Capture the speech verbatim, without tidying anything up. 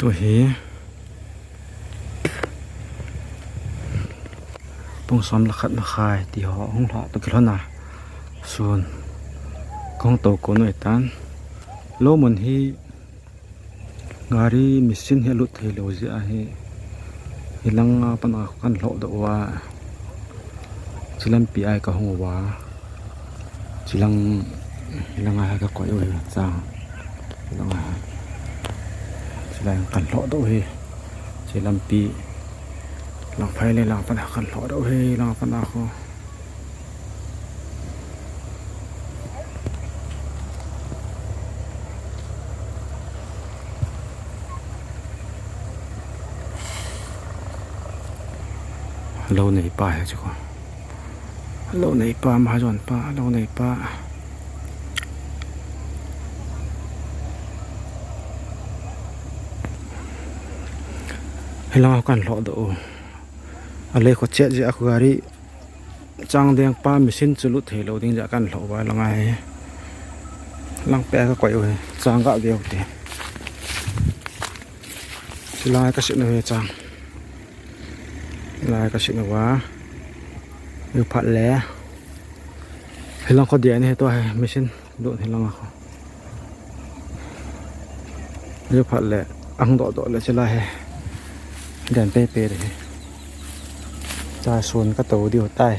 Tuhi pung som le khat makhai ti ho hung lha to kilhona sun kong to ko noi tan. Lo mun hi gari machine hi lut thei lo jeh ahi. Hilang a pana kan lhoh doh uva. Chilampi ai ka hung uva. Chilang, hilang a ka koi uva chang. Hilang a. Chilang kan lhoh doh hi. Chilampi. Lang phai le lang pana kan lhoh doh hi, lang pana ko. Lo nei pa hi chu ko. Lo nei pa, mahajon pa, lo nei pa. Hilang kan lhoh doh. A lei ko chet je a ko gari. Chang deng pa machine chu lut thei lo ding ja kan lhoh uva lang ahi. Lang pe ka koi uhi. Chang ga veu te. Hilai ka sit uhi chang. Hilai ka sit uva. Yu phat le. Hilang ko dia ni he to he machine. Dot hilang a ko. Yu phat le ang dot dot le chila he. Den pe pe de he. Cha sun ka to diu tai.